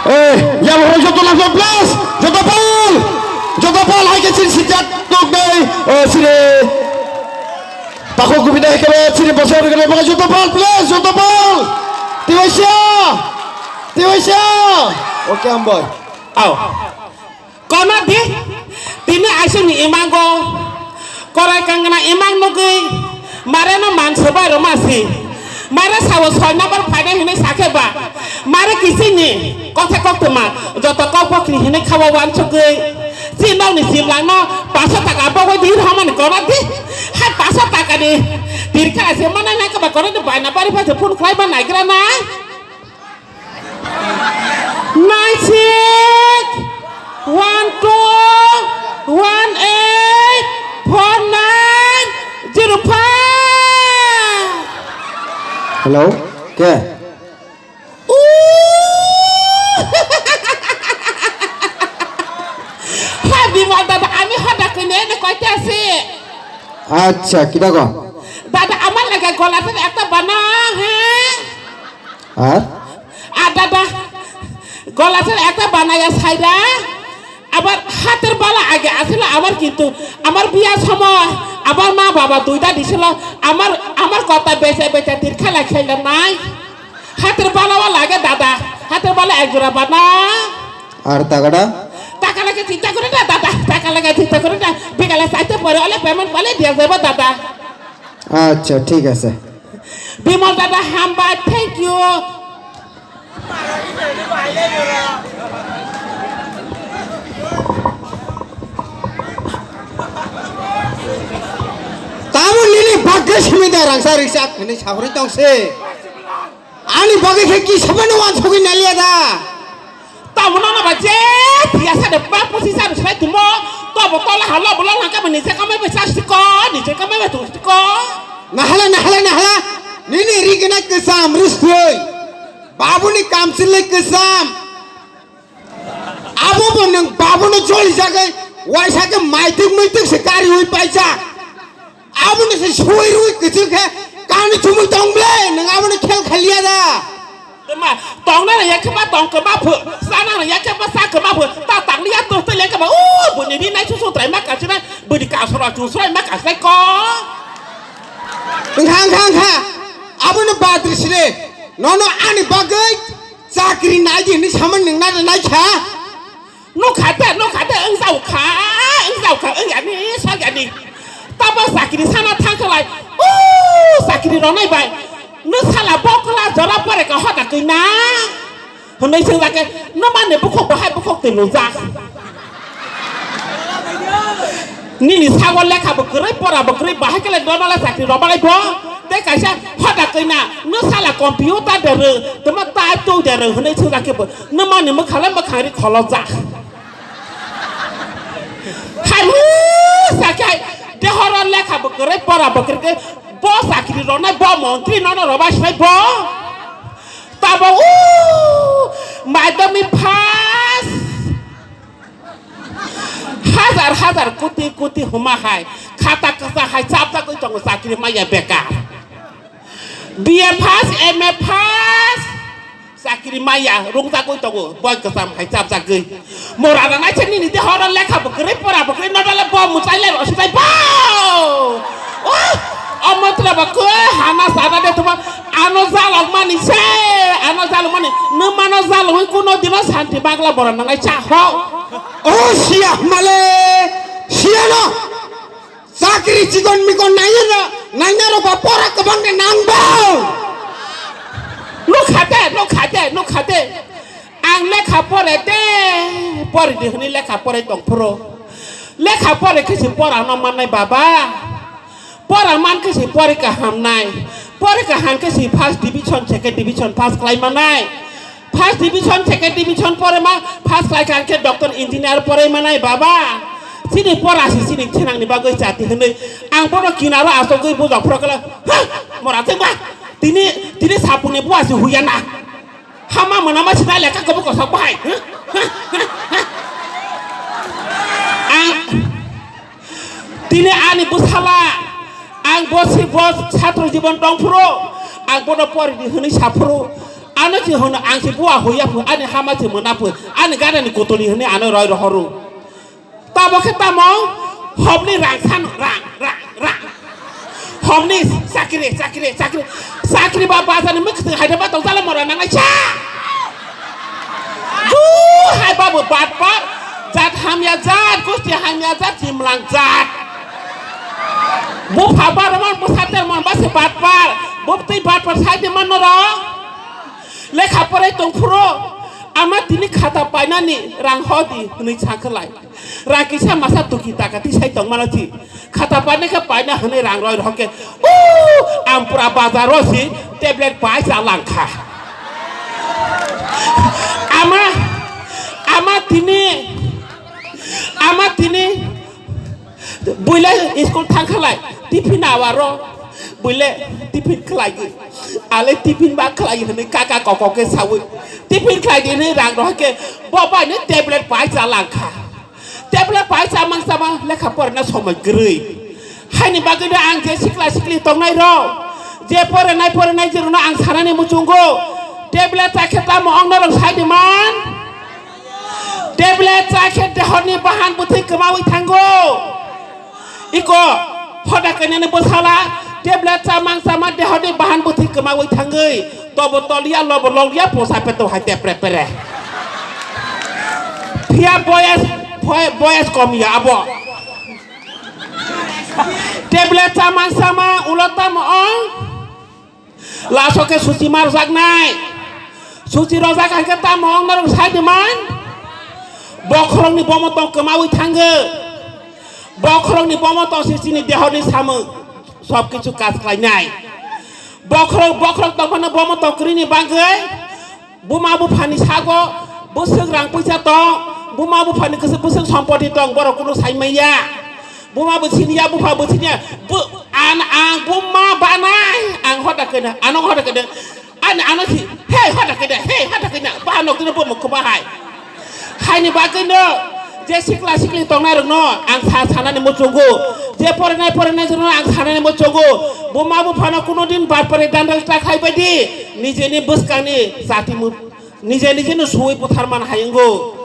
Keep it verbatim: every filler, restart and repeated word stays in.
Eh, yang horo joto langsung plus, joto pal, joto pal hai ke sini sejak tok dai, eh, sini. Tako kubina hai ke sini pasal ke joto pal plus, joto pal. Tiwasia, tiwasia. Oke amboy. Au. Kono di, tini aising ni imango, korai kangna imang nugui, mare no man sebai roma si, mare sawo soi number phainai hinui sakhe ba, mare kising ni kotha koktwma, joto kok bokri hinui khawa wansugui, si nokni simlang no paso taka bogoi di hamani kono di, hai paso taka ni tirkha se manai nai kaba kono di baina bari phaise phone khlai ba naigra na. Nine six one two one eight four nine zero five. Hello, ke? Hai Bimal dada, ami hoda kene ene koite asi. Acha, kita ko? Dada, amar lage gola ekta bana, he? Ar? Ar dada, gola sar ekta banaya saida. Abar hater bala age asila amar kintu amar biya somoy amar ma baba duida disilo amar amar kota becha becha tirkhala khelda nai. Hater bala wala age dada. Hater bala ekjora bana. Ar tagada? Taka lage chinta kore na dada. Taka lage chinta kore na. Bigala saite pore ole payment pale dia jaibo dada. Acha, thik ase. Bimal dada hambai, thank you. Tamo nini bagwi simi da rangsa riksa khani sabri tongse. Ani bagwi khe ki sabano wansugwi naliya da. Tamo nono ba je thiya sa de ba pusi sa de sai tumo. To bo tola halo bo lona ka ni se kamai be sa siko, ni se kamai be tu siko. Nahala, nahala, nahala. Nini rigina kesam rustui. Babuni kamsile kesam. Abo bo nang babuno joli jagai. Waisa ke maitik maitik se kari hui paisa. Aboni se sui rui kiching khe kani chumui tong ble, nang aboni khel khaliya da. Tama, tong na ya khe ma tong khe ma phu, sa na ya khe ma sa khe ma phu, ta tang ya to te le khe ma, o, buni ni nai su su trai ma ka china, buni ka sura chu sura ma ka sai ko. Engkha, engkha, engkha. Aboni badri sire, nono ani bagwi chakri nai di ni saman ning na nai kha. Nukha de, nukha de, wng jao kha, wng jao kha, wng yani, sak yani. Tabo chakiri sana thang khalai, o chakiri ronai bai. Nung sala bokla jora pore ka hoda koi na. Hwnwi swngjak khe, nung mani bukhuk bahai bukhuk twi lujak. Nini sago lekha bo kwrwi, pora bo kwrwi, bahai kele dono le chakiri robalai bo. Tei kaisa hoda koi na, nung sala computer de rw, tamo type to de rw, hwnwi swngjak khe bo. Nwmani mwkhang le mwkhang ri kholojak. Hai sakhe hai dehoro lekha bo kwrwi pora bo kwrwi khe bo chakri ronai bo montri nono roba sinai bo. Tabo u madhyamik pass hajar hajar koti koti huma hai khata kwchak hai chapjagwi tongo chakri maya bekar. B A pass, M A pass, chakri maya, rungjakgwi tongo, boi kwcham hai chapjagwi. Mora ranaisa nini de horo lekha bo kwrwi, pora bo kwrwi, nodale bo muchai le rosijai bo. Oh, omo tle bo khe hana sana de tuma, ano jalok mani se, ano jalok mani, nwng mano jalok wng kuno dino santi bagla bora nanai cha ho. Oh, siya male, siya no. Chakri chikon mikon naina, naina rok ba pora kwbang de nang bo. Nukha de, nukha de, nukha de. Ang lekha pore de, pore de hwnwi lekha pore tong phuru. Lekha pore khe se pora no mannai baba. Pora man khe se pore kaham nai. Pore kaham khe se first division, second division pass khlai mannai. First division, second division pore ma, first khlai kha khe doctor, engineer pore manai baba. Chini pora si chini thinang ni bagwi chati hwnwi. Ang bono kinaro asogwi bujak phro kala. Ha! Mora thengba. Tini, tini sapung ni bua si huya na. Hama mona ma sina leka kobo kosok bahai. Ha? Ha? Ha? Ang Tini ani bwsala, ang bo si bo satro jibon tong phuru, ang bono pori di hwnwi sa phuru, Ano si hono ang si bua hoya phu, ani hama si mona phu, ani gana ni kotoli hini ano roi rohoru. Tabo khe tamo, hobni rang san, rang, rang, rang. Hobni chakri, chakri, chakri. Chakri ba bazar ni muk hai ba tong sala mora nang cha. Ju hai babu bat bat. Jat hamya jat, gusti hamya jat, jimlang jat. Bu pha bar mon, bu sater mon, ba se bat bat. Bu tei bat bat sai de man noro. Lekha porai tong phuro, ama tini khata painani rang hodi hwnwi sa khlai. Rang kisa masa tuki taka tisai tong mano thi. Khata painai khe paina hwnwi rang roi rohor khe, "Ooh, ang pura bazar o si tablet pai cha langkha." Ama, ama tini, ama tini Buile school thang khalai, tiffin awaro, buile tiffin khlai, ale tiffin ba khlai hwnwi kaka koko khe sawi, tiffin khlai di hwnwi rang rohor khe, bo bai ni tablet pai cha langkha. Tablet pai cha mang cha mang lekha porna somoi kwrwi. Haini bagwi no ang je sikla sikli tongnai rok, je porenai porenai je rwno ang sanani muchungo, tablet cha khe tamo ong norok sai di man? Tablet cha khe dehorni bahan bwthwi kwmawi thango. Iko hoda kainani bwsala tablet cha mang cha ma dehorni bahan bwthwi kwmawi thangwi tobo toliya lobo logya posa peto hai tepre pere. Phiya boyas, boy-, boyas kom ya abo. Tablet cha mang cha ma ulo tamo ong. Laso khe suchi ma rwjaknai. Suchi rwjak hai khe tamo ong norok sai di man? Bokhorokni bomo tong kwmawi thango. Bokhorokni bomo tong se chini dehorni samung sob kichu kaj khlainai. Bokhorok, bokhorok tong phano bomo tong kwrwini bagwi buma buphani sago bwswk rang puisa tong, buma buphani kwswk bwswk sompoti tong, borok kunu sai manya. Buma bo siniya, bupha bo siniya. Bu, an, ang buma banai. Ang hoda kena, ano hoda kena. An, ano si, hey, hoda kena, hey, hoda kena. Ba nok tino buma kuba hai. Haini bagwi no, je sikla sikli tongnai rok no, ang sa sanani muchungo. Je porinai porinai rok no, ang sanani muchungo. Buma bupha no kuno din bar pore dandal ta khai bai di. Nijeni bwskangni jati mu, nije nije no suwi buthar man hayungo.